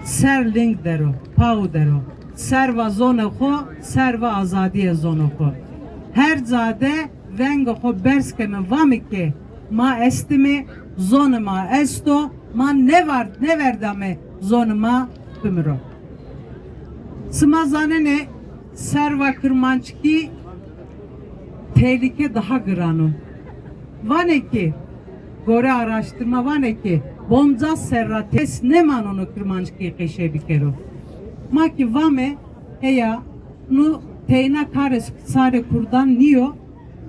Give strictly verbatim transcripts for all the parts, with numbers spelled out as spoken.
Ser ling der o, pawu der o. Serva zonê xo, serva azadîye zonê xo. Her ca de vengê xo berz keme, vame ke ma estîme, zonê ma esto, ma nêvard-, nêverdame zonê ma bimiro. Sima zanenê, serva kirmanckî tehlîke daha giran o. Vanê ke, gore araştîrma vanê ke, poncas serra kes nêmanono kirmanckî qeşey bikero. Ma kî vame, heya, nu teyna karê sarê kurdan nîyo,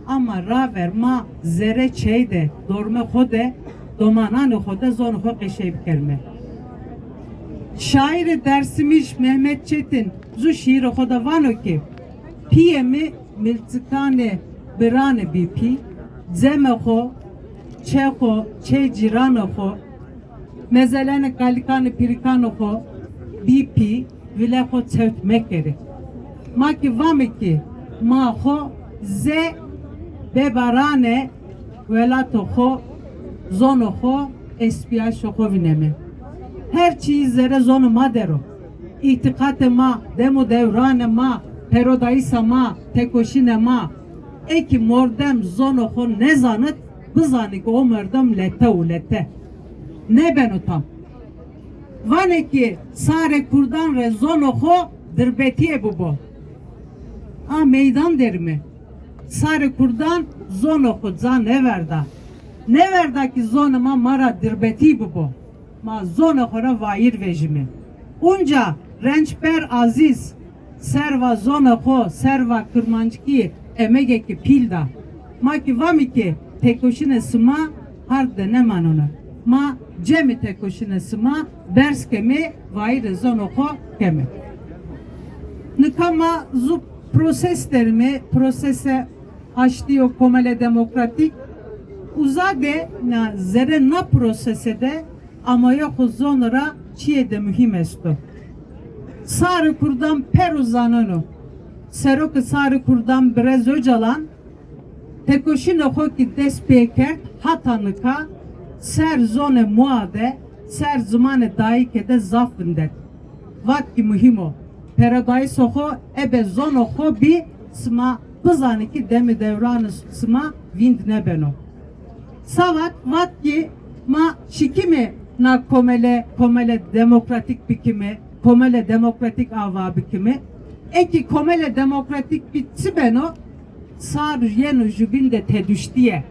ama raver ma zerê çey de, dormê xo de, domananê xo de zonê xo qeşey bikerme. Şaîrê dersimij Mehmet Çetin zu şîîrê xo de vano ke, pîyê mi milçikanê biranê bî pî, cemê xo, çê xo, çê cîranê xo, mezelenê kalikanê pîrikanê xo bî pî, vile xo çewt mekerê. Ma kî vame kî ma xo ze bêbaranê welatê xo, zonê xo, estbîyayîşê xo vîneme. Her çîyî zerê zonê ma der o. Îtîqatê ma, dem û dewranê ma, perodayîsa ma, têkoşînê ma. Ê kî mordem zonê xo nêzanit, bizanî ke o mordem lete o, lete. Nêbeno tam. Vanê ke sarê kurdan rê zonê xo dirbetîye bibo. A meydan derîme. Sarê kurdan zonê xo ca nêverda. Nêverda ke zonê ma ma ra dirbetî bibo. Ma zonê xo ra wayîr vejîme. Unca Rençber Azîz serva zonê xo, serva kirmanckî emegêkê pîl da. Ma kî vame ke têkoşînê sima hard de nêmanono. Ma cemî têkoşînê sima berz keme, wayîrê zonê xo keme. Nika ma zu proses derîme, prosesê aştî yo, komele demokratîk. Uza de na, zerê na prosese de amaya xo zonê ra çîyê de muhîm esto. Sarê kurdan pêro zaneno. Serokê sarê kurdan Birêz Ocalan têkoşînê xo kî dest pêkerd hata nika ser zonê moa de, ser zimanê dayîke de zaf vindet. Vat kî muhîm o. Perodayîsê xo ebe zonê xo bî, sima bizanî kî demê dewranê sima vînd nêbeno. Savat vat kî ma şikîme na komele, komele demokratîk bikîme, komele demokratîk ava bikîme. Ê kî komele demokratîk bî çi beno? Sar yeno jubîn de teduştîye.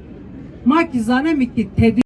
Ma kî zaneme kî teduştîye.